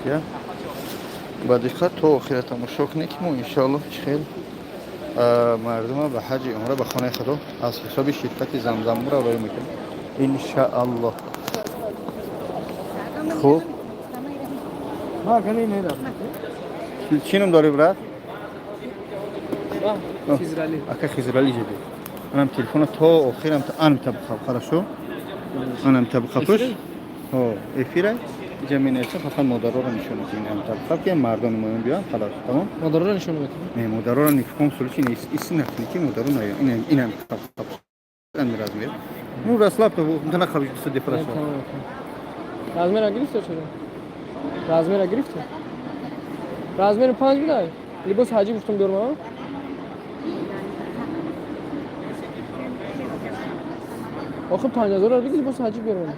Ба диққат то охира тамошо кунед, ки мо иншоаллоҳ чӣ хел мардума ба ҳаҷи умра, ба хонаи худо аз ҳисоби ширкати Замзамура роӣ мекунем, иншааллоҳ. Хуб, чӣ ном дорӣ, брат? Ака Хизрали ҷиди. Анам телефона то охирам анам табқаб, хорошо, анам табқапуш. Эфира иҷа менависам, фақат модароро нишон медиҳем. Анам табқаб, ки мардони моён биён, халос, тамом. Модароро нишон медиҳем? Не, модароро ни в коем случае не, ис накунӣ, ки модаро наён. Инам табқаб, ами размер. Ну, расслабь, нахаб депрессия. Размера гирифта чаро? Размера гирифта? Размери 5 бидай? Либоси ҳаҷӣ гуфтам биёрма? Охир 5000 биги, либоси ҳаҷӣ биёрма.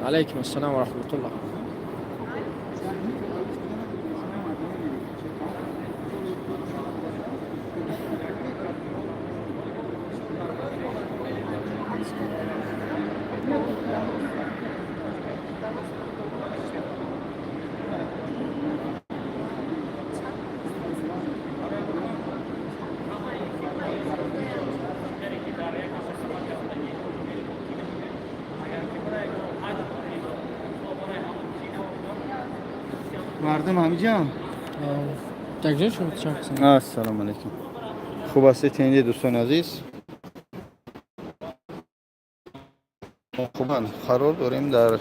Алайкум ассалом ва раҳматуллоҳ. Мардум ҳамиҷа. Якҷо шуд чанд каса. Ассалому алайкум, хуб ҳастед, тенди дӯстони азиз? Хубан, қарор дорем дар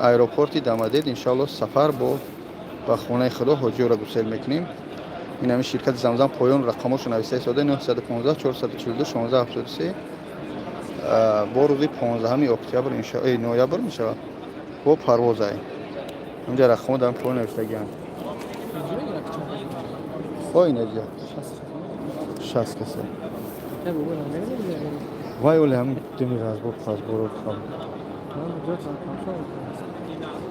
аэропорти Дамадед. Иншоалло, сафар бо ба хонаи худо ҳоҷиёро гусел мекунем. Ин ҳамин ширкати Замзам, поён рақамошо нависта истода: 915 442 16 73. Бо рӯзи 15 октябр, ноябр мешавад, бо парвозай. Инҷа рақамо дар поён навиштагианд. О, инаҷа 60 каса. Вай, оли ҳамин дими разбор пазборо.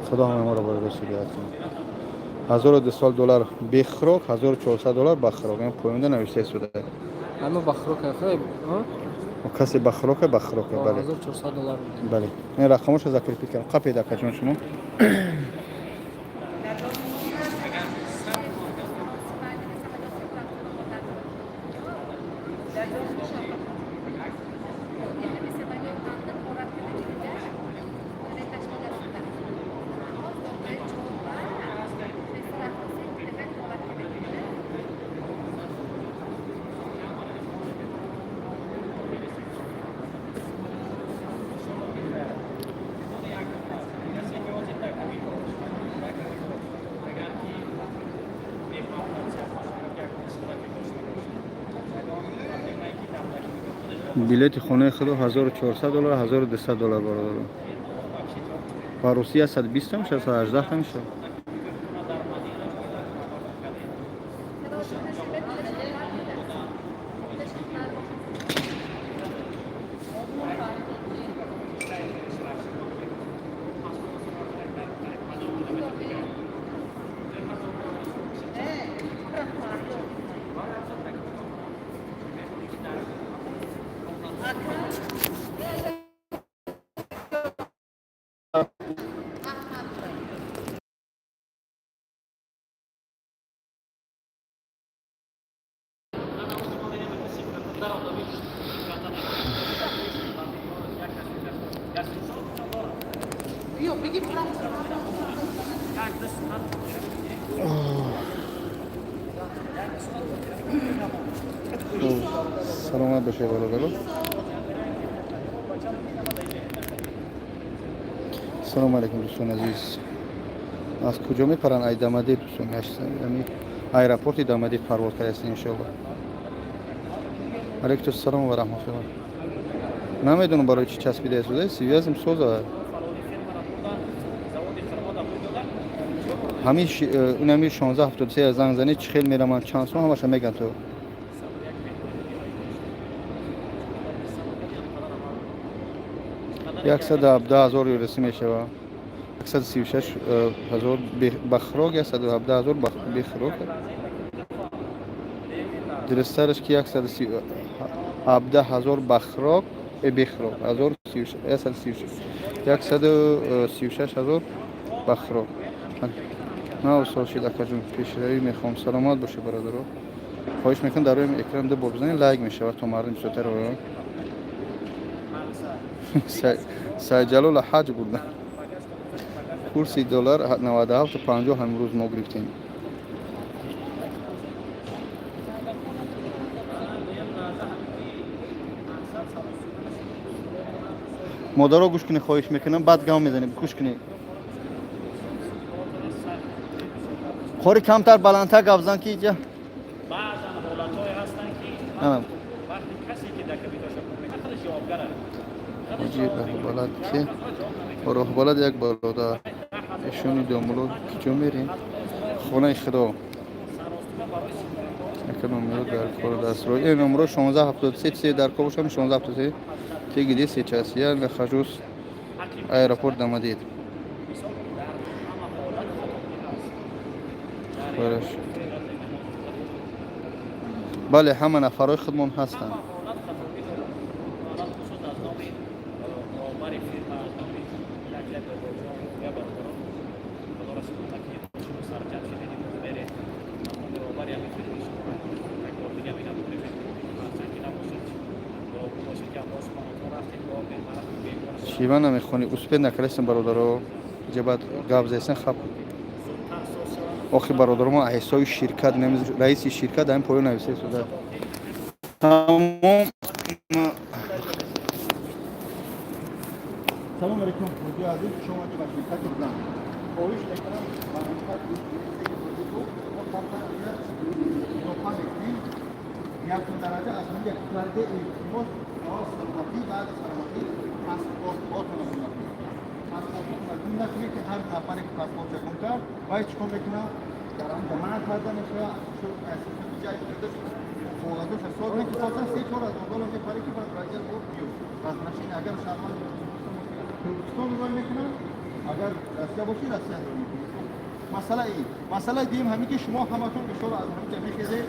Худо ҳамаи моро бори рост ҳидоят кунад. 1200 доллар бехӯрок, 1400 доллар ба хӯрок. Ин поёнда навишта истода. Ама ба хӯрок. Касе ба хӯрока, ба хӯрока, бале. 1400 доллар. Бале, ин рақамошо закрепить кардам. Қапед, акаҷон, шумо. Билети хонаи худо 1400 доллар, 1200 доллар, бародаро. Ба Русия 120 мешавад, 118 мешавад. Саломат бошед, бародаро. Салому алайкум, дӯстони азиз. Аз куҷо мепаранд? Ай Дамадед, дӯстони, аэропорти Дамадед парвоз кардаст, иншоалло. Алайкум ассалом ва раҳматуллоҳ. Намедонам, барои чӣ часпида истода, связь м соза. Ҳамин инами 1673 занг занед, чӣ хел мераманд, чанд сом, ҳамаша меган. То 117 000 юрасӣ мешава, 136 000 ба хӯрок, 117 000 бе хӯрок. Дурусттараш ки 117 000 ба хӯрок, бе хӯрок, 136 000 ба хӯрок. Нав сол шид, акаҷон, пешравӣ мехоҳам. Саломат боша, бародаро. Хоҳиш мекунам, дар рӯи экран ду бор бизанед, лайк мешавад, то мардум бисёртар оянд. Сайҷалола ҳаҷ бурда. Курси доллар 97,50 ҳамрӯз мо гирифтем. Модаро, гӯш кунед, хоҳиш мекунам, баъд гам мезанем. Гӯш кунед. Қори, камтар баландтар гап зан, ки иҷа. Баъзан ҳолатҳое ҳастанд, ки вақте касе ки дар кабиташа кор мекунад, худаш ҷавобгар аст. Ҳоҷи роҳбалад ки роҳбалад, як бародар ишони домуло, киҷо мерем? Хонаи худо. Яка номеро дар кор дастро, э номеро 1673 се дар кор бошам, 1673. Ты где сейчас? Я нахожусь аэропорт Домодедово. Хорошо. Бале, ҳама нафарҳои худмон ҳастанд. Ҳолат хатогӣ дорад. Алалхусус аз номи роҳбари фирма, аз номи як як бобоҷон я бародарон, худо расулона, ки шумо сарҷамъ шудед, имрӯз меред, аз номи роҳбари ҳамин фирмаи шумо як бор дига мегам, ҳарчанд ки набошад, дуогӯ бошед, ки Аллоҳ субҳану таоло рафтед, дуо бемор Шива намехонӣ, успеть накардастем, бародаро. Иҷа баъд гап зестен хаб. зудтар соз шавад. Охи, бародаро, мо ҳисоби ширкат, раиси ширкат ҳамин поён нависта истода. Тамом. Салом алейкум, ҳоҷи азиз, хуш омадед ба ширкати Зам. Хоҳиш мекунам, ба диққат гӯш кунед. Мо камтар илофа мекунем. Якум дараҷа аз ҳамин як парда, илтимос, аввал саломатӣ, баъди саломатӣ паспортҳотонро гум накунед. Паспортҳотонро гум накунед, ки ҳар нафаре ки паспортша гум кард, вай чӣ кор мекунад? Дар ҳамҷа манъ карда мешавад, коғазоша соз мекисоза, 3-4 ҳазор доллар мепарӣ, ки баъд раҷа бо биё возвращение. Агар шаҳрванди Туркистон, рой мекунад, агар Россия бошӣ, Россия рой мекунад. Масъала ин. Масъалаи дуюм ҳамин, ки шумо ҳаматон бисёр аз ҳаминҷа мехезед,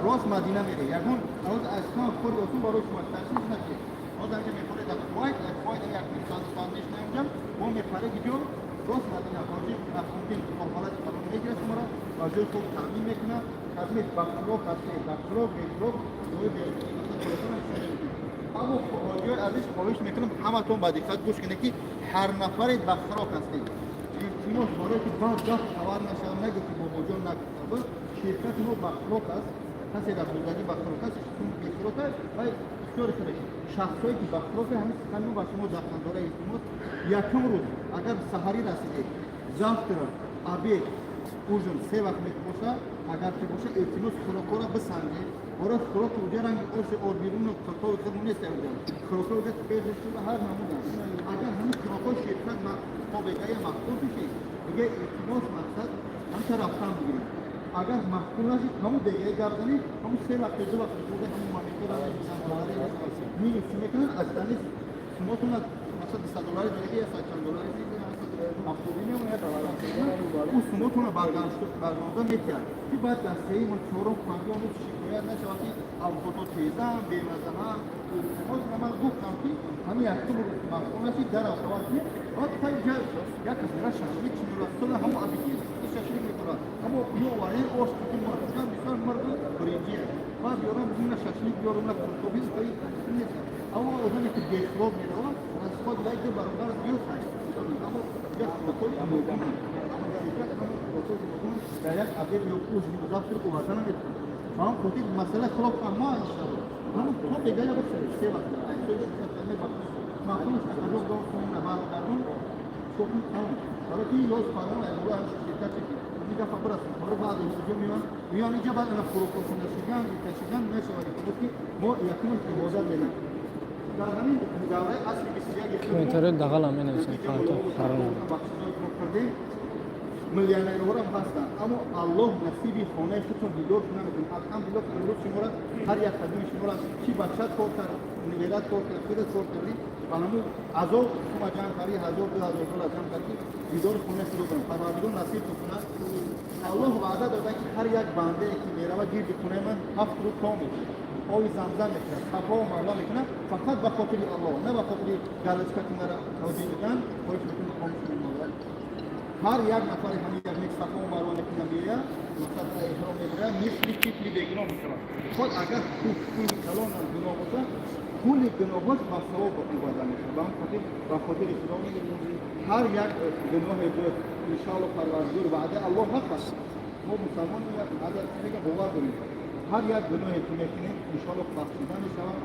рост Мадина мере. Ягон роз аз хори осон барои шумо ташвиш накунед. Ҳоз ҳаминҷа мепаред дар Кувайт, Кувайт як ним соат, соат мешина инҷа, бо мепаре ҷо рост Мадина. Ҳоҷи автомобил роҳбалади калон мегирад шуморо ва ҷои хуб таъмин мекунад. Таъмин ба хӯрок ҳастед, ба хӯрок, бехӯрок. Аммо, ҳоҷиёи азиз, хоҳиш мекунам, ҳаматон ба диққат гӯш кунед, ки ҳар нафаре ба хӯрок ҳастед. Илтимос, барое ки баъд гап хабар нашавад, нагӯ ки бобоҷон нагуфта. Ширкати мо ба хӯрок аст. Касе дар зиндагӣ ба хӯрок аст, бехӯрок аст, вай ихтиёри худаш. Шахсҳое ки ба хӯроке, ҳамин сухани мо ба шумо дахлдора. Илтимос, якум рӯз агар саҳарӣ расидед, завтрак, обед, ужин, се вақт мебошад. Агар ки боша, илтимос, хӯрокҳоро бисанҷед. Барои хӯроки уҷа ранги оши орбирун қирқови худмо нест. Уҷа хӯрокҳои уҷа беҳишт ҳар намуданд. Агар ҳамин хӯрокҳои ширкат тобегая маҳсул бишед, дига, илтимос, мақсад ҳамча рафтан бигиред. Агар маҳкум нашид, ҳамун дегаи гап занед, ҳамун се вақт, ду вақт хӯрда, ҳамун моментора минус мекунанд аз тани сумотона. Масалан, 200 доллари дига, я сад чанд доллари ҳафтодӣ мемонад, ӯ сумотона баргардонда метиҳад, ки баъд дар сеюм, чорум, панҷум рӯз шикоят нашавад, ки авқото тезам, бемазаам. Илтимос, ман гуфтам, ки ҳамин якум рӯз маҳкум нашид, дар аввал кунед. Баъд як кас мера шашлик чимюрастона, ҳамо аппетит шашлик мехӯрад, ҳамо биёварен ош ки мурғ бисёр мурғи биринҷи, баъд биёрам на шашлик, биёрам на қуртоби. Аммо одаме ки бехӯрок меравад, расход як ду баробар зиёд. Аммо як хӯрокҳои гуногунанд, аммо дар ширкат ҳамон хӯрокҳои гуногун дар як обед ё ужин, завтрак оварда наметавонад. Ба ҳам хотир масъалаи хӯрок фаҳмо, иншалло, ҳамон то бегая бисаред, се вақт маъқулаш акаҷон дорсонна баргардон шокун тамом. Барои ки ёз фармон айбола ҳам ширкат ки ин гафа бирасад. Барои баъзе инҷо меоян инҷа, баъд ана хӯрокҳошон нашидан, кашидан нашавад, ки мо якумаш ибодат мерем дар ҳамин давраи асри 21. Комментариҳои дағалам менависем, комментар ҳаром. Миллионерҳорам ҳастанд, аммо Аллоҳ насиби хонаи худшон дидор намекунад. Алҳамдулилло, имрӯз шуморо, ҳар як қадими шуморо, чи бачат кор кард, неверат кор кард, худат кор кардӣ, ба ҳамун азоб сума ҷамъ кардӣ, 1000, 2000 доллар ҷамъ кардӣ, дидори хонаи худо дорам. Парвардигор насиб кунад. Аллоҳ ваъда дода, ки ҳар як бандае, ки меравад гирди хонаи ман, 7 рӯз то мешавад, оби Замзам мекунад, Сафо Марва мекунад, фақат ба хотири Аллоҳ, на ба хотири галочка, ки мара ҳоҷӣ мекунанд. Хоҳиш мекунам, хомӯш кунед. Ҳар як нафаре ҳамин як нек Сафо Марва мекунад, меояд, мақсад эҳром мегирад, мисли тифли бегуноҳ мешавад. Худ агар пули калонам гуноҳ бошад, пули гуноҳош ба савоб мубаддал мешавад. Ба ҳамин хотир, ба хотири Худо, ҳар як гуноҳе буд, иншоалло, Парвардигор, ваъдаи Аллоҳ ҳақ аст. Мо мусалмон мега бовар дорем, ҳар як гуноҳе ки мекунем, иншоалло, бахшида мешавад.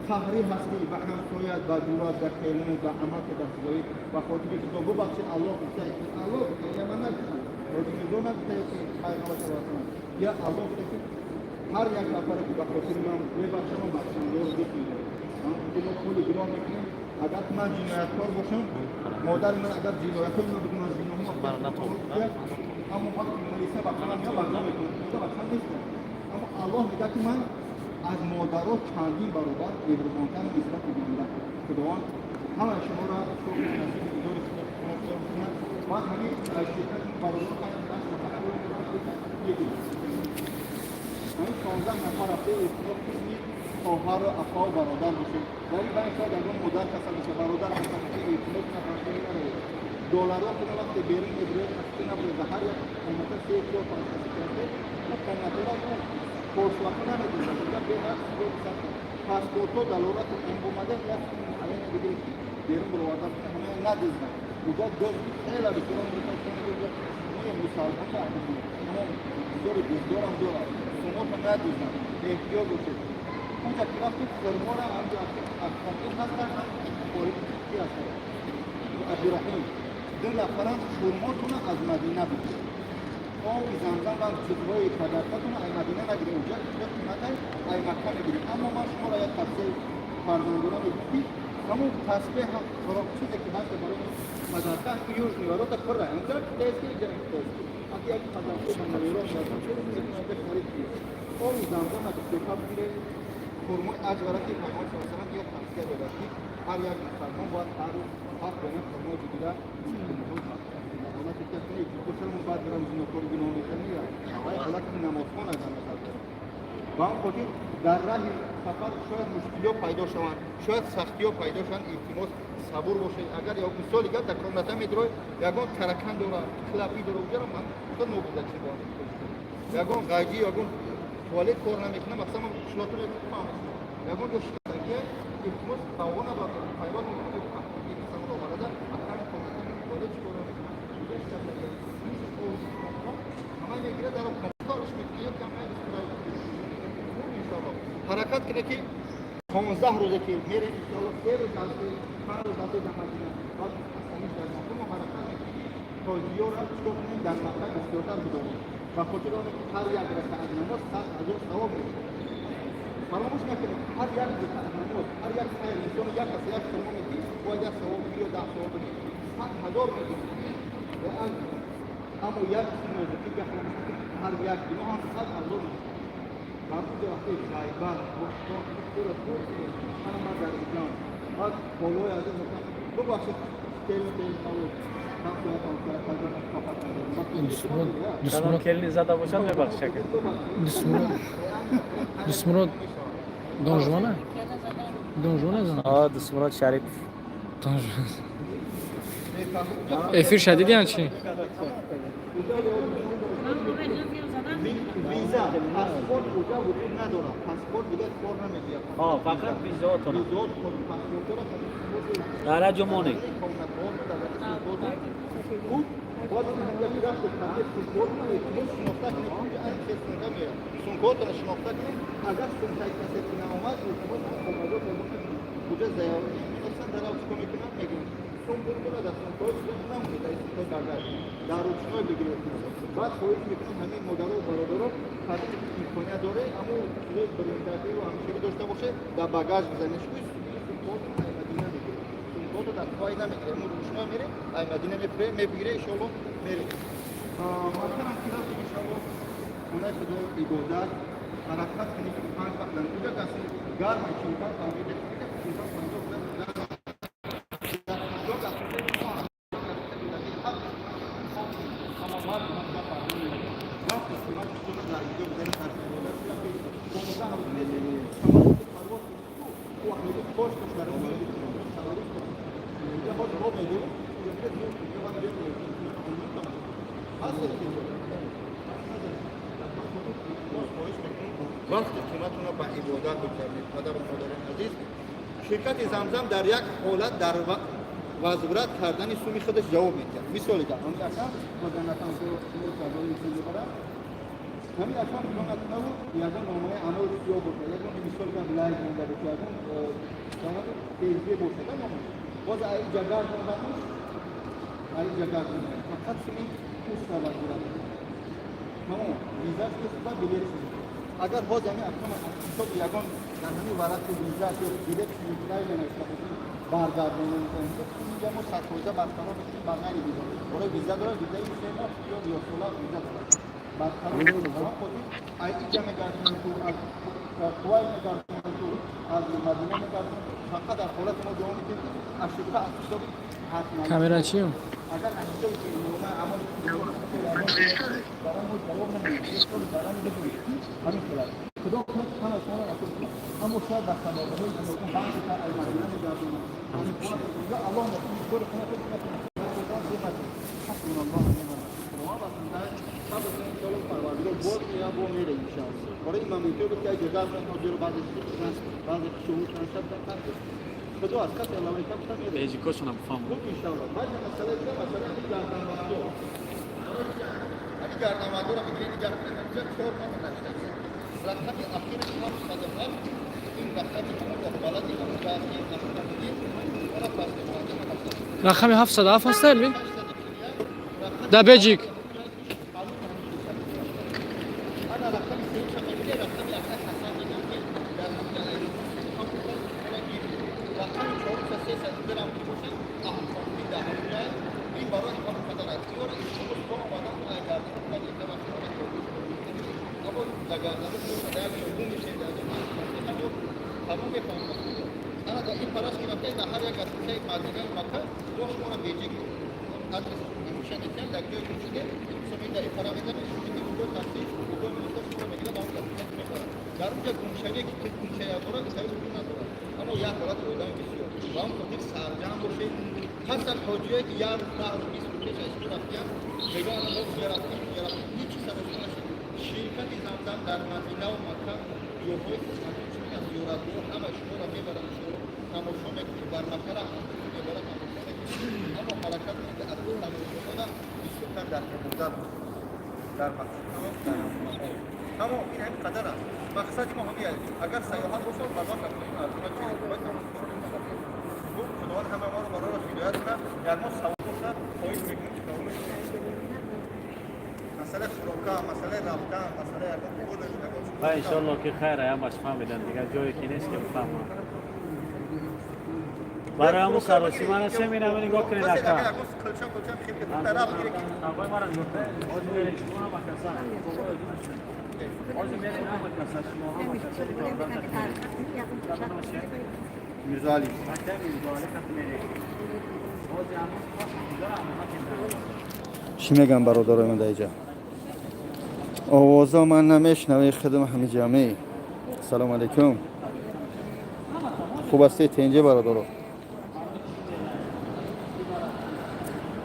Қаҳрӣ ҳастӣ ба ҳамсоят, ба ҷурат, ба келинат, ба амака, ба худоӣ, ба хотири Худо бубахшед. Аллоҳ гуфта, Аллоҳ гуфта, я ман нагуфтам, Ҳоҷи нагуфта, ё пайғамбар саллаллоҳу алайҳи, я Аллоҳ гуфта, ки ҳар як нафаре ки ба хотири ман мебахшам, ман бахшандор дӯст медорам. Мо пули гуноҳ мекунем. Агар ман ҷинояткор бошам, модари ман агар ҷиноятҳои ман бигӯ, гуноҳ, аммо вақти милиса ба қалам я бахша мекунад, бахша нестам. Аммо Аллоҳ мегӯяд, ки ман аз модаро чандин баробар меҳрубонтар нисбат ба банда. Худованд ҳамаи шуморо шукри насиби дидори Худо кунад. Баъд ҳамин ширкати бародар мегирад, ҳамин 16 нафар рафта, эътироф қисми хоҳару афо, бародар бошед. Дар ин байн шояд ягон модар касал боша, бародар касал боша, эътимод нафаршои наравед. Долларҳо куна вақте берун мебироед, хафта набуред. Ба ҳар як комната се, чор, панҷ каси карде, комнатора поршвақа намедиҳад, беҳад. Паспортҳо далолати омада, як муайяне бигиред, ки берун бароварда ҳама надизданд. Уҷа дозди хеле бисёр, мусалмон, бисёри бездорам дорад, сумото надизданд, эҳтиёт бошед. Унҷа ки рафтед, хурмора ҳастанд, ки ҳастанд, Абдураҳим, ду нафарам, хурмотона аз Мадина бигиред, оби Замзам ва чизҳои подаркатона ай Мадина нагиред, унҷа қиматай, ай Макка мегиред. Аммо ман шуморо як тавсияи фарзандона мегӯям, ки ҳамон тасбеҳ, чизе ки ҳаст барои подарка, южный ворота пурра, унҷа китайский, инҷа китайский, аки як подарка ба наверо харид кунед, оби Замзам аз бисёртар бигиред, хурмои аҷвара, ки Пайғамбар саллаллоҳу алайҳи васаллам як тавсия додааст, ки ҳар як мусалмон бояд ҳар рӯз 7 дона хурмо бигирад. Ҳолате ки чаро мо баъд барам зинокори гуноҳ мекунем, вай ҳолати намозхон аз назар дорем. Ба он хотир дар раҳи сафар шояд мушкилиҳо пайдо шаванд, шояд сахтиҳо пайдо шаванд, илтимос, сабур бошед. Агар як мисоли гап дар комната медурой, ягон таракан дора, клопы дора, уҷаро ман нобуда чи, ягон ғайҷи, ягон туалет кор намекунам, масалан, қишлоқи ягон ҷо шикастагия, илтимос, тавона ба пайванд мекунад, оварада аками комната туалет чӣ кор намекунад, уҷа шикастагия, ҳама мегирад, дар корш мекунад ё камай. Иншоалло, ҳаракат кунед, ки 15 рӯзе ки мерем, иншоалло, 3 рӯз ҳасти, 5 рӯз ҳасти дар Мадина, баъд асаниш дар Макка, мо ҳаракат мекунем, ки то зиёра чикор кунем, дар Макка бисёртар бидорем, ба хотири оне ки ҳар як ракаат намоз 100 000 савоб мешавад. Фаромӯш накунед, ҳар як ракаат намоз, ҳар як хайр, инсони як кас як хурмо медиҳӣ, бояд як савоб бигирӣ ё 10 савоб бигирӣ, 100 000 мегирӣ. Аммо як чизи нозукӣ га фаромӯш накунед, ҳар як гуноҳ ҳам 100 000 мешавад. Ба ҳамин вақте ғайбат ана ман дар ислом баъд болои аз ин, бубахшед, келин Кадом келини зада бошад, мебахшад. Дусмурод Донжуана? Донжуана зана? А, Дусмурод Шарипов. Донжуан. Эфир шадидиан чи? Виза, паспорт уҷа вуҷуд надорад, паспорт дигар кор намедиҳад. Фақат визаотона. Визаот, паспортора. Дар ҷо монед. Бояд шинохта кунед, сумкаотро шинохта кунед. Агар сумкаи касе ки наомад, илтимос, коғазо пайдо накунед. Куҷа заявление менависанд, дарав чикор мекунанд, мегӯянд сум бурдура, дар сумкаҳои чизо намонед, дар сумкаи багаж дар ручной бигиред. Баъд хоҳиш мекунам, ҳамин модаро, бародаро, касе ки имконият доре, аммо чизои брендагию ҳамширӣ дошта бошед, дар багаж бизанед. Сумкаотро ай Мадина мегиред, сумкаотро дар Кувайт намегиред, мо ручной мерем, ай Мадина мебигире, иншоалло, мерем. Макарам ки рафтем, иншалло, хонаи Худо, ибодат, ҳаракат кунем, ки панҷ вақт дар куҷа каси гарм, 45, 50 дақиқа, 45, 50 гарм. Дар ҳама мард ҳам вақти қимати худро дар инҷо гузаред, дар ибодат, 15 рӯз мешавад. Парвоз бош бош дар инҷа боз об мегирем. Ҳаст, вақти қиматона ба ибодат бигзарнед. Падару модари азиз, ширкати Замзам дар як ҳолат дар возврат кардани суми худаш ҷавоб медиҳад. Мисоли гап, ҳамин акам мебарад, ҳамин акам худо накунаву ягон номаи амал сиёҳ бошад, ягон, мисоли гап, лайк монда бошад, ягон ФСБ бошад, нома боз аиҷа гардондануш, аиҷа гардондан, фақат суми пушта возврат, тамом, визаш нест ва билет. Агар боз ҳамин акам аз ҳисоби ягон дар ҳамин варақи визаш ё билет правильно навишта бошад, баргардонем, инҷа мо 100% барқарор мекунем, ба ғайри виза. Барои виза дорад, визаи 3 моҳ ё сола виза дорад, барқарор мекунем. Хотир ай иҷа мегардонем, ту аз Кувайт мегардонем, ту аз Мадина мегардонем. Фақат дар ҳолати мо ҷавоб медиҳем, ки ошибка аз ҳисоби Камера чиё? Агар аз ҳисоби номаи амал барои мо ҷавоб намедиҳем, барои ҳамин хел аст. Худо кунад, ҳама шуморо насиб кунад, аммо шояд дар ханаводаҳои гуногун баъзе аз Мадина мегардонанд. Аллоҳ накунад, кори кунад. Ҳасбуналлоҳ ва неъмал вакил. Иншоалло, Парвардигор боз мея, бо мере, иншоалло. Барои ин моментҳое буд, ки ай ҷаза ҳозиру баъзе баъзе шуҳуд худо аз касе аллавайка гуфта мере. Беҷикошона бифаҳмам. Хуб, иншоалло. Баъзе масъала дига, масъала ҳамин гарданбандо. Ҳамин гарданбандоро бигиред, нигоҳ кунед, ҳаминҷа чор номер навиштааст. Рақами ахири 707, ин рақами ҳамон роҳбалади ҳамон ки ҳамон ора тасдиқкунанда. Рақами 707 ҳаст, Элвин? Да беҷик. Ана рақами сеюмша мебинед, рақами ака Ҳасан мегӯям, ки дар ҳамин рақами чорумша 302 ам ки бошад, аҳлхонӣ дар ҳамин ҷай. Ин барои ҳамон қадар аст. Иёра илтимос то омадан ай гардан кунад, яка вақт аммо дар гардани бошад, як ҷо гум мешед, як ҷо тамом мефаҳмад. Ана дар ин параш ки рафтед, дар ҳар як гостиницаи Мадинаи Макка бо шуморо беҷик адрес ҳамеша метиҳанд. Дар ҷое ки шудед, мисол, дар ин пара мезанед, шумо угои такси, угои минута шуморо мегирад, он гостиница мебарад. Дар онҷа гумшавие ки гумшавия дорад, гумшавӣ вуҷуд надорад. Аммо як ҳолати одами бисёр ба он хотир сарҷамъ бошед. Ҳастанд ҳоҷиое, ки як рӯз, 10 рӯз, 20 рӯз пеш аз шу рафтиян, мегӯянд: «Мо куҷа рафтем, куҷа рафтем?» Ҳеҷ чиз саросима нашед. Ширкати Замзам дар Мадинаву Макка ҷоҳои чунин аз зиёратгоҳ ҳама шуморо мебарад, иншоалло, тамошо мекунед. Дар Маккара мебарад, тамошо мекунед. Аммо ҳаракат кунед, ки аз тамошоҳода бисёртар дар ибодат, дар масҷидҳо, дар тамом. Ин ҳамин қадар аст. Мақсади мо ҳамин аст. Агар сайёҳат бошад, базор рафтем, Худованд ҳама моро барои ҳидоят кунад. Ягон савол бошад, хоҳиш мекунем, ки давом. Масъалаи хӯрока, масъалаи рафтан, масъалаи ягон пулаш, ягон Ва иншоалло, ки хайр, ҳамаш фаҳмидан. Дигар ҷое ки нест, ки бифаҳмам. Барои ҳамун саросима насем, ина нигоҳ кунед, ака. Ҳавои маро нигоҳ кунед. Ҳозир мерем, шумо ҳама каса. Ҳозир мерем, ҳама каса, шумо ҳама каса. Мирзоали. Ака Мирзоали хат мерем. Ҳозир ҳамун Чӣ мегӯям, бародарои ман, дар иҷа овозо ман намешнавӣ, хидм ҳами ҷамъӣ. Ассалому алайкум, хуб ҳастед, тенҷе, бародаро?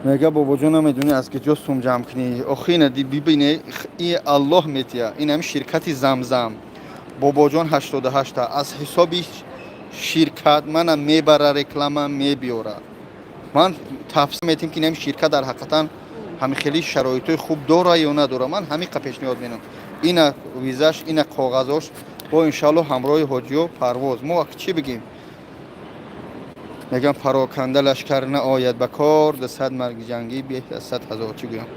Мега: «Бобоҷон, намедонӣ, аз киҷо сум ҷамъ кунӣ?» Охи, ина бибине, и Аллоҳ метия. Ин ҳами ширкати Замзам, бобоҷон, 88-та аз ҳисоби ширкат мана мебара, реклама мебиёра. Ман тавсия метиҳем, ки ин ҳами ширкат дар ҳақиқатан ҳами хеле шароитҳои хуб дора ё надора. Ман ҳамиқа пешниҳод менам. Ина визаш, ина коғазош, бо иншаалло ҳамроҳи ҳоҷиё парвоз. Мо чӣ бигем? Мегӯям, пароканда лашкар наояд ба кор, 200 марги ҷангӣ беҳ аз 100 000. Чӣ гӯям?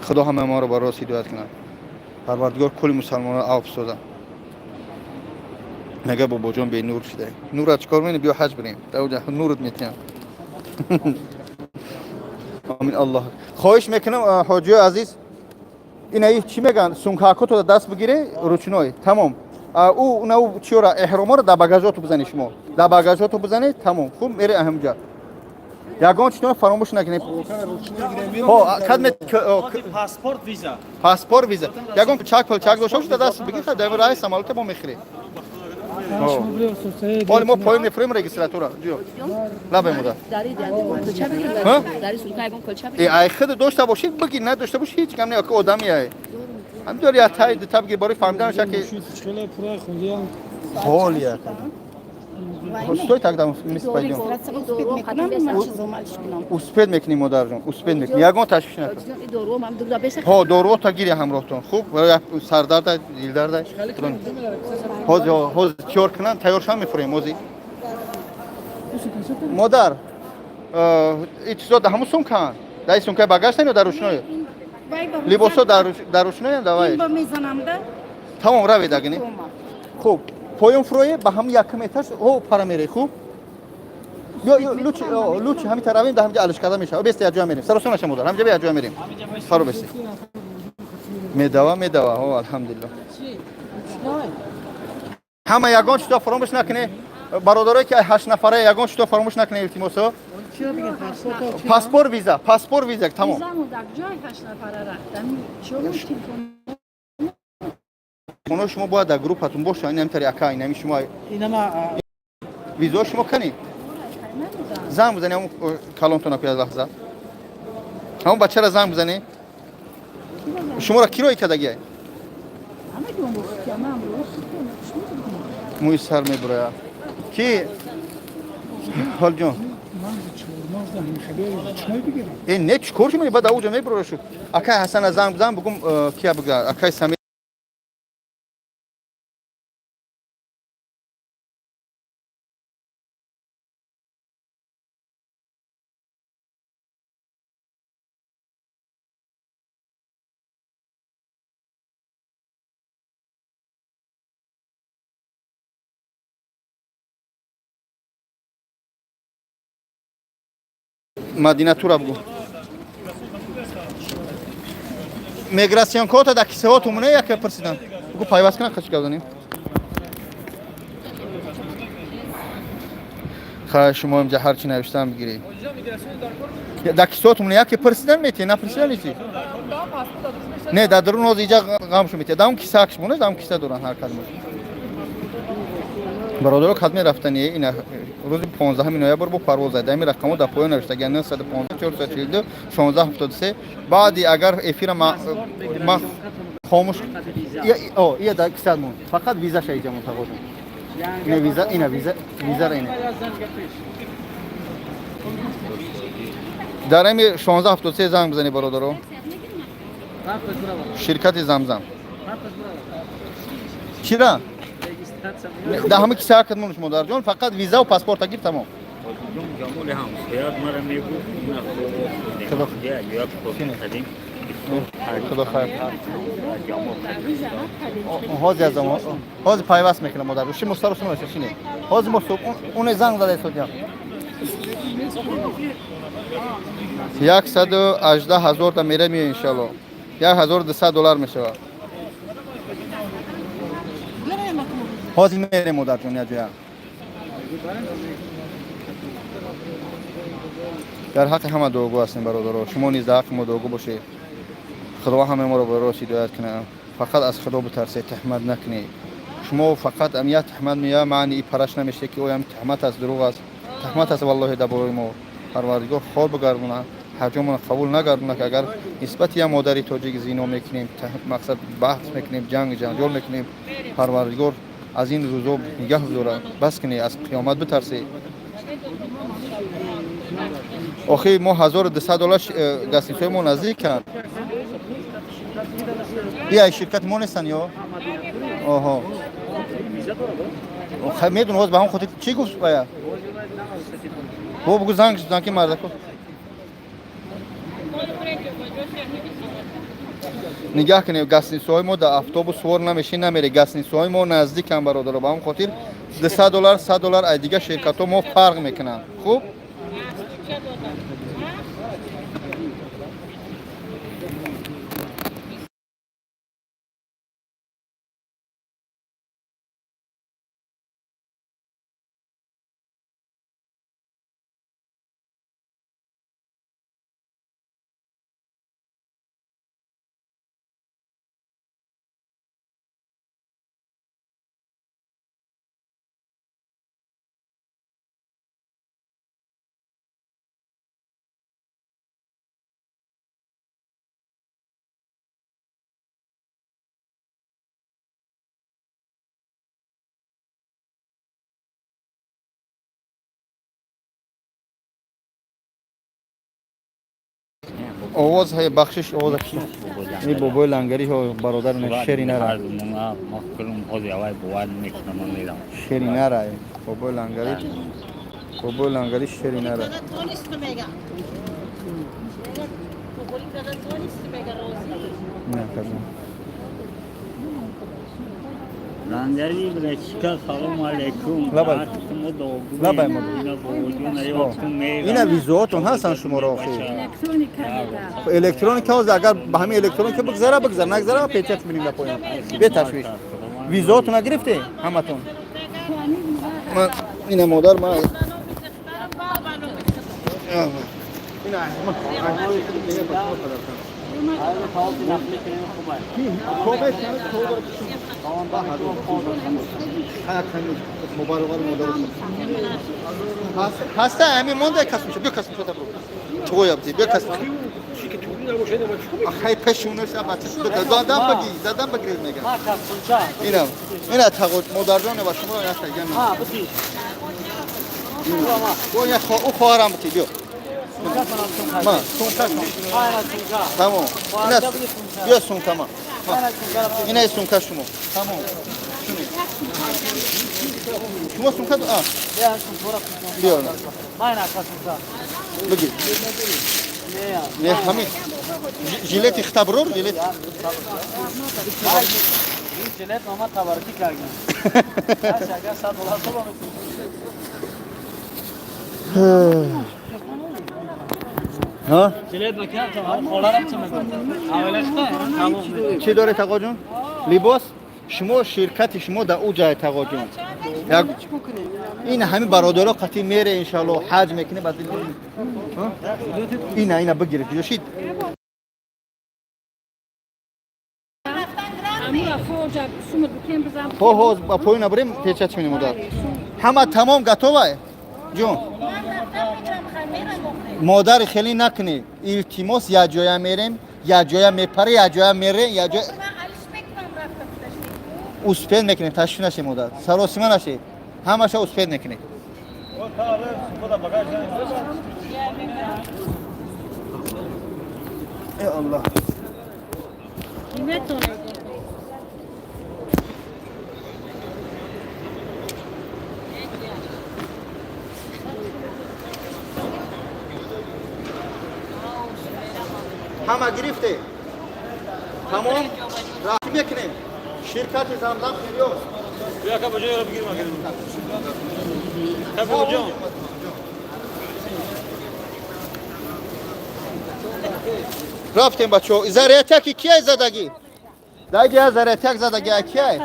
Худо ҳама моро ба рост ҳидоят кунад. Парвардигор кулли мусалмонро авф созад. Мега: «Бобоҷон, бенур шуда». Нура чӣ кор мекунӣ? Биё, ҳаҷ бирем, нурат метиҳам. Амин, Аллоҳ. Хоҳиш мекунам, ҳоҷиёи азиз. Ина чӣ мегӯянд, сумкаакото даст бигире, ручной, тамом. Ӯ на ӯ чиёра, эҳроморо дар багажоту бизанед, шумо дар багажоту бизанед, тамом. Хуб, мере аҳамҷа, ягон чизро фаромӯш накунед. Паспорт, виза. Паспорт, виза. Ягон чак палчак дошта бошед, даст бигир, дар раи самолёте мо мехӯрем. Ҳоли мо поён мефурем регистратура. Лабе модар. Ай худ дошта бошед, бигир, надошта бошед, ҳеҷ гам не, одами ай. Ҳамдор я тай дита бигир, барои фаҳмидан ки ҳолия. Стой, тогда вместе пойдем. Успеть мекунем, модарҷон, успеть мекунем. Ягон ташвиш накун. Ҳо, доруҳо гири ҳамроҳтон. Хуб, сардарда, дилдарда. Ҳозир, ҳозир тиёр кунан, тайёр шам, мефурем ҳозир. Модар, ин чизо дар ҳамун сумкаанд? Дар ин сумкаи багажтан ё дар ручной? Либосҳо дар ручноянд, давай. Тамом, равед агини. Хуб, поён фурое, ба ҳамун якум этаж, ҳо, пара мере, хуб? Ё ё лучше, лучше ҳамин тараф равем, дар ҳамҷа алиш карда мешавад. Беста, якҷоя мерем. Саросима наша, модар, ҳамҷа якҷоя мерем. Фаро беста. Медава, медава, ҳо, алҳамдулиллоҳ. Ҳама ягон чизо фаромӯш накунед. Бародарое ки 8 нафара, ягон чизо фаромӯш накунед, илтимосо. Паспорт, виза, паспорт, виза, тамом. Оно шумо бояд дар группатон бошад, ин ҳамтари ака, ин ҳами шумо. Визао шумо кани? Занг бизани ҳамун калонтона, ку як лаҳза. Ҳамун бачара занг бизани. Шуморо кирои кардагиай? Мӯи сар мебурояд. Ки? Ҳолҷон. Э, не, чӣ кор шумони, баъд ауҷа мебуроя шу. Акай Ҳасана занг бизан, бугум кия бига, акай Самир. Мадина тура бугу. Миграционкота дар кисаҳотон муне, яке пурсидан. Бугу, пайваст кунан, қачи гап занем. Хай, шумо инҷа ҳар чӣ навиштан бигиред. Дар кисаҳотон муне, яке пурсидан метиҳ, напурсидан нести. Не, дар дарун ҳозир иҷа ғамшо метиҳ. Дар он кисаакш моне, дар он киса доранд ҳар кадомаш. Бародаро, кадме рафтани, ина рӯзи 15 ноябр бо парвоз дар ин рақамҳо дар поён навиштагианд: 915 442 16 73. Баъди агар эфира ма хомӯш, ия дар кисат мон, фақат визаша иҷа мон, тағоҷон. Ина виза, ина виза, визара ина дар ами 16 73 занг бизанед, бародаро, ширкати Замзам. Чира дар ҳама кисаакат монш, модарҷон, фақат визаву паспорта гир, тамом. Ҷамоли ҳамсоят мара мегуфт. Худо хайр. Ҳозир аз ҳозир пайваст мекунам, модар. Ши мустарусун шине. Ҳозир мо уне занг зада истодиям. 118 000 та мере меё, иншалло. 1200 доллар мешавад. Ҳозир мерем, модарҷон, якҷоя. Дар ҳаққи ҳама дуогӯ ҳастем, бародаро. Шумо низ дар ҳаққи мо дуогӯ бошед. Худо ҳамаи моро ба рост ҳидоят кунад. Фақат аз Худо битарсед, тӯҳмат накунед. Шумо фақат я тӯҳмат мея, маъни и параш намешед, ки оям тӯҳмат аст, дурӯғ аст, тӯҳмат аст. Валлоҳи, дар борои мо Парвардигор хор бигардона, ҳаҷомона қабул нагардона, ки агар нисбати я модари тоҷик зино мекунем, мақсад баҳс мекунем, ҷанг ҷанҷол мекунем, Парвардигор аз ин рӯзо нигаҳ дорад. Бас кунед, аз қиёмат битарсед. Охи мо 1200 доллар гостиницаи мо наздиканд. Ия ширкати мо нестанд ё? Оҳо. Медун, ҳозир ба ҳамон хотир чӣ гуфт бая? Бо бугу, занг занки мардако. Нигаҳ кунед, гостиницаҳои мо дар автобус сувор намешин, намере. Гостиницаҳои мо наздиканд, бародаро. Ба ҳамон хотир 200 доллар, 100 доллар аз дигар ширкатҳо мо фарқ мекунанд. Хуб? Овоз ҳай, бахшиш, овоз. Ин бобои лангари ҳо, бародар, шери нара. Шери нара, бобои лангари, бобои лангари, шери нара. Лангари брачка, салом алейкум. Лабай. Лабай, ина визоотон ҳастан шуморо охир. Электроника ҳозир, агар ба ҳамин электроника бигзара, бигзар, нагзара, печать мекунем дар поён. Беташвиш. Визоотона гирифте ҳаматон? Ина, модар, ма ина. Ҳаста, ҳамин монда касмша, биё, касмша табро туғоябди, биё, касмша. Ахай, пешунаш абача, дадам баги, дадам багиред, мегам. Ина, ина, тағо, модарҷон, ба шумо яста гам. Ӯ хоҳарам бити, биё. Ма, сумка. Тамом. Ина, биё, сумка ма. Ина сумка шумо. Тамом. Шумо сумка а? Биё. Бигир. Не, ҳамин. Жилети хтаброр, жилет. Жилет мама табарки кардем. Агар 100 доллар то. Ҳа? Жилет макар, холарам чӣ мегӯяд? Чӣ доред, тағоҷон? Либос? Шумо ширкати шумо дар ӯ ҷай, тағоҷон. Як ин ҳамин бародаро қатӣ мере, иншалло, ҳаҷ мекунӣ, баъд ина, ина бигиред, ҷошид. Хо, ҳоз ба поён набарем, печать мекунем, модар. Ҳама тамом, готова? Ҷон. Модари, хеле накунед, илтимос. Якҷоя мерем, якҷоя мепаре, якҷоя мере, якҷоя успеть мекунем. Ташвиш нашед, модар, саросима нашед, ҳамаша успеть мекунед. Э Аллоҳ. Ҳама гирифте, тамом, рафт мекунем, ширкати Замзам хелиёс. Бیا کا بجای رو بگیر مگه. کا. Рафтем, бачаҳо. Зарятяки кияй задагӣ? Даги зарятяк задаги кияй?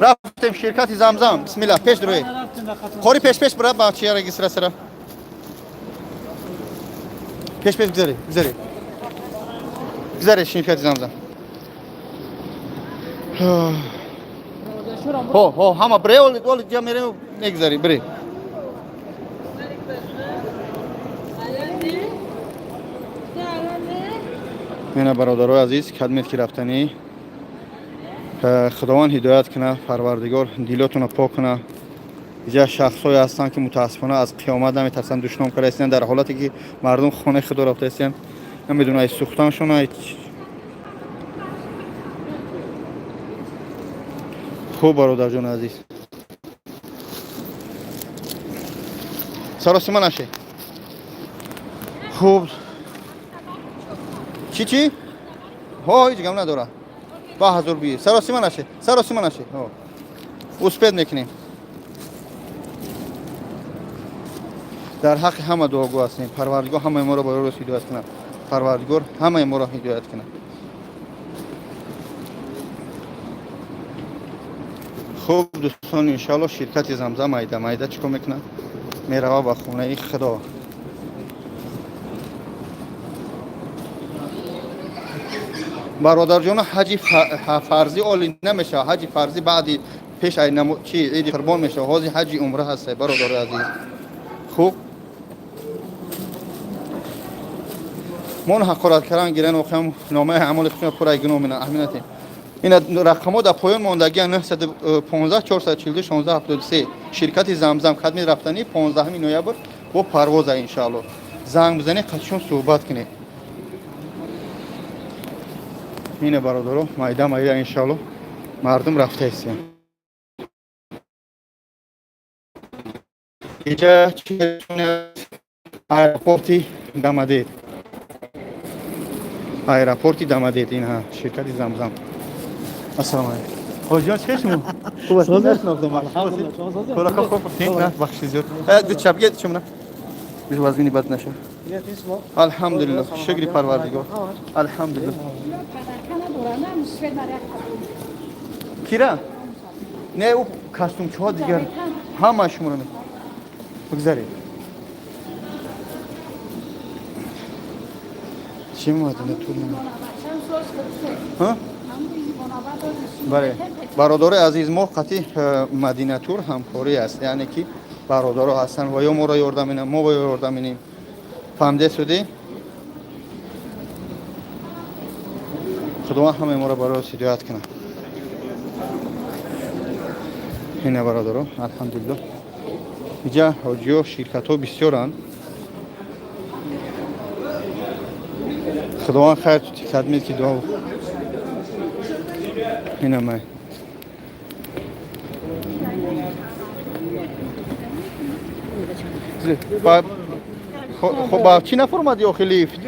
Рафтем ширкати Замзам. Бисмилла, пеш дуроед. Қори, пеш, пеш бура, бачия регистрация. Пеш, пеш гузаре, гузаре. Гузаре ширкати Замзам. Ҳо, ҳо, ҳама бре, оли, оли ҷа мерем, мегузари, бре. Мена, бародарои азиз, кадмет ки рафтанӣ, Худованд ҳидоят куна, Парвардигор дилотона пок куна. Иҷа шахсҳое ҳастанд, ки мутаассифона аз қиёмат наметарсанд, душном карда истанд, дар ҳолате ки мардум хонаи худо рафта истанд. Намедонам, ай сӯхтаншон, ай. Хуб, бародарҷони азиз, саросима наше. Хуб, чӣ, чӣ? Ҳо, ҳеҷ гам надора, ба ҳазур бии, саросима наше, саросима наше. Ҳо, успеть мекунем. Дар ҳаққи ҳама дуогӯ ҳастем. Парвардигор ҳамаи моро ба рост ҳидоят кунад. Парвардигор ҳамаи моро ҳидоят кунад. Хуб, дӯстон, иншоалло, ширкати Замзам майда майда чӣ кор мекунад? Мерава ба хонаи Худо. Бародарҷоно, ҳаҷи фарзӣ оли намешавад. Ҳаҷи фарзӣ баъди пеш ай чи Иди Қурбон мешавад. Ҳозир ҳаҷи умра ҳаста, бародари азиз. Хуб, мон ҳақорат кардан гиран, воқеан номаи аъмоли худшон пур ай гуноҳ мена. Аҳамият, ина рақамҳо дар поён мондагӣ: 915 442 16 73, ширкати Замзам. Кадми рафтанӣ 15 ноябр бо парвоза, иншаалло. Занг бизанед, қатишон суҳбат кунед. Ине бародаро, майда майда иншалло мардум рафта истиян. Иҷа аэропорти Дамадед. Аэропорти Дамадед, ин ширкати Замзам. Ассалому алайкум. Ҳоҷиён, чӣ шумо? Хуб аст? Нашинохтам. Хӯрака хуб аст? На, бахши зиёд. Ду чапге чумна. Биз вазмини бад наша. Алҳамдулиллоҳ, шукри Парвардигор. Алҳамдулиллоҳ. Кира? Не, ӯ костюмчиҳо дигар ҳама шуморо бигзаред. Чӣ мадина тур? Бале, бародарои азиз, мо қатъи Мадинатур ҳамкорӣ аст, яъне ки бародаро ҳастанд ва ё моро ёрдам менам, мо ба ёрдам менем. Фаҳмиде судӣ? Худованд ҳамаи моро барои ҳидоят кунад. Ина бародаро, алҳамдулиллоҳ, иҷа ҳоҷиё ширкатҳо бисёранд. Худованд хайр тукадмед ки дуо инамай. Хоб, ба чӣ нафурмади охи лифт?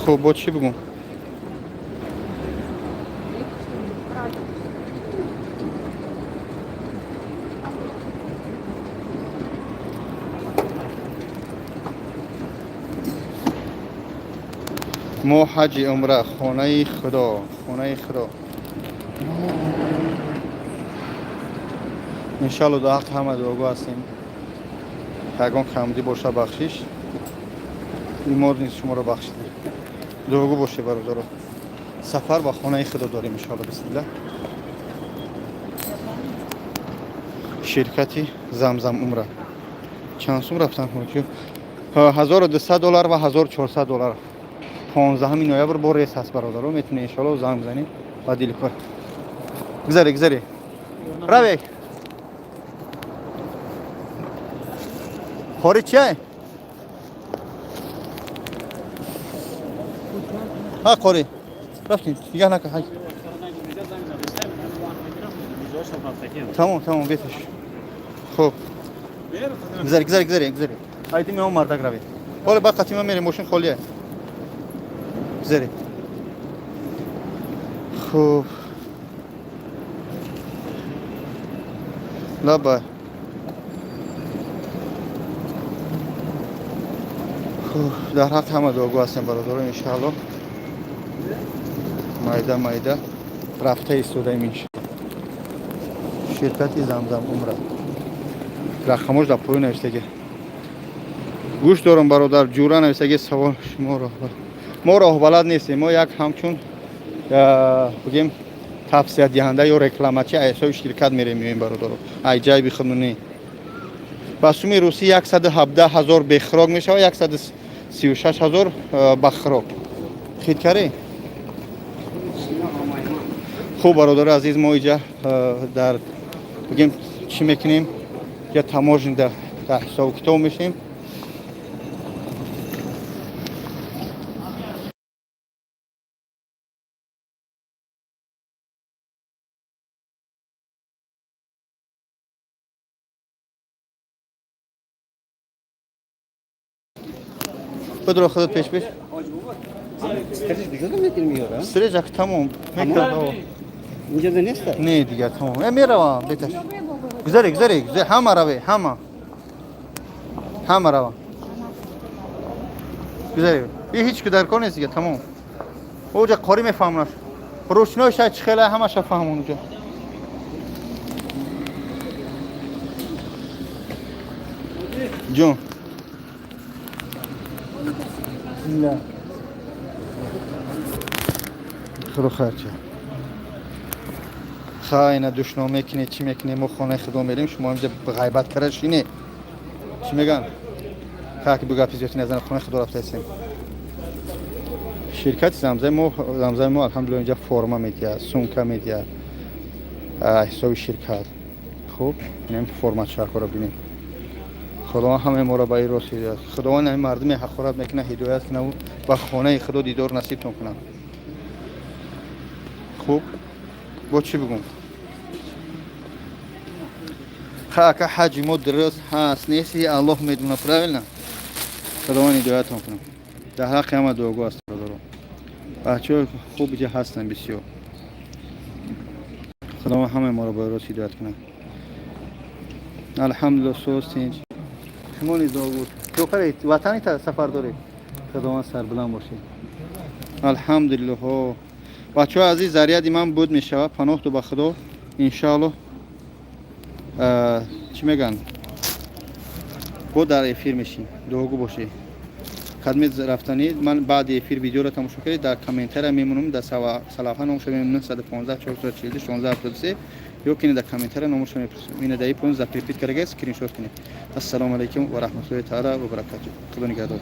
Хуб, бо чӣ бигӯм? Мо ҳаҷи умра, хонаи Худо, хонаи Худо. Иншалло дар ҳаққи ҳама дуогӯ ҳастем. Ягон камдӣ боша, бахшиш. Мо низ шуморо бахшидем. Дуогӯ бошед, бародаро. Сафар ба хонаи Худо дорем иншалло, бисмилла. Ширкати Замзам умра. Чанд сум рафтан ҳоҷиё? 1200 доллар ва 1400 доллар. 15 ноябр бо рейс ҳаст, бародаро, метавонед иншалло занг бизанед ба дилкор. Гузаре, гузаре. Равек. Хори чиай? Ҳа, қори. Рафтем, нигоҳ накун. Ҳай. Тамом, тамом, беташ. Хуб. Гузаре, гузаре, гузаре, гузаре. Айди меом мардак равед. Ҳоло ба қатима мерем, мошин холия. Гузаре. Хуб. Лаба. Хуб, дар ҳаққи ҳама дуогӯ ҳастем, бародаро, иншаалло. Майда майда рафта истодаем иншалло. Ширкати Замзам умра. Рақамош дар поён навиштаги. Гӯш дорам, бародар, ҷура навиштаги савол шумо роҳбалад. Мо роҳбалад нестем, мо як ҳамчун бигем тавсиядиҳанда ё рекламачи ҳисоби ширкат мерем меоем, бародаро. Ай ҷайби худмон не. Ба суми русӣ 117 ҳазор бехирок мешавад, 136 ҳазор ба хирок. Хит карӣ? Хуб, бародари азиз, мо иҷа дар бигем чӣ мекунем? Я таможня дар ҳисобу китоб мешем. بدر خودت پیش پیش. استرج اک تمام. اینجا نیست. نه دیگه تمام. میروم بیتش. گذاری گذاری گذاری همه روی همه. همه روم. گذاری. این هیچ که در کار نیست دیگه تمام. اوجا قاری میفهمونش. روشنای شاید خیلی همش فهمون اونجا. جون. نه. خدا خرچه. خا اینا душном мекунед, чӣ мекунед, мо хонаи худо мерем, шумо инҷа ғайбат карда шине. Чӣ меган? Ха ки гапи зиёдӣ назан, хонаи худо рафта ҳастем. Ширкати Замзами мо алҳамдулиллоҳ инҷа форма медиҳад, сумка медиҳад. Ҳисоби ширкат. Хуб, инам форма чархоро бинем. Худованд ҳамаи моро ба ин рост ҳидоят. Худованд ҳамин мардуме ҳақорат мекунад, ҳидоят кунаву ба хонаи худо дидор насибтон кунад. Хуб, бо чӣ бигӯм? Ха, ака, ҳаҷи мо дуруст ҳаст, нести, Аллоҳ медона, правильно? Худованд ҳидоятон кунад. Дар ҳаққи ҳама дуогӯ аст, бародаро. Бачаҳои хуб иҷа ҳастанд бисёр. Худованд ҳамаи моро ба рост ҳидоят кунад. Алҳамдулилла, соз, тинҷ. Шумо низ дуогӯ. Чокари ватани сафар доред. Худованд сарбуланд бошед. Алҳамдулиллоҳ. Бачаҳои азиз, заряди ман буд мешавад. Паноҳту ба Худо. Иншааллоҳ, чӣ мегӯянд? Бо дар эфир мешим. Дуогӯ бошед. Кадме рафтанӣ ман баъди эфир видеоро тамошо кардед, дар комментария мемонам, дар салафа номаша мемонам, 915 442 1673, ё ки дар комментария номаша мепурсам. Ина дар поин закрепить карда, скриншот кунед. Ассалому алайкум ва раҳматуллоҳи таала ва баракатуҳ. Худо нигаҳдор.